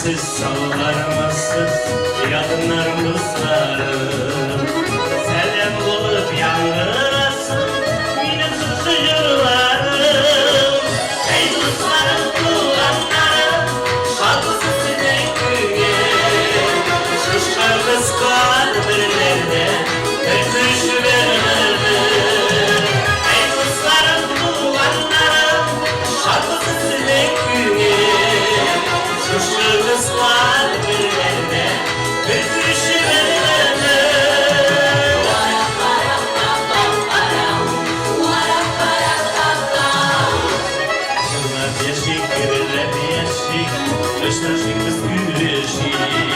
Исәнмесез, саулармысыз, якыннарым, дусларым. Сәлам булып яңгырасын минем шушы җырларым. Әй, дусларым, туганнарым, шатлысыз сезнең күңел. Шушы кыска гомерләрдә бер күрешү бәхетем. Әй, дусларым, туганнарым, шатлысыз сезнең күңел. Шушы кыска гомерләрдә бер күрешү бәхетем. Җырлап яшик, гөрләп яшик, очрашыйк без, күрешик.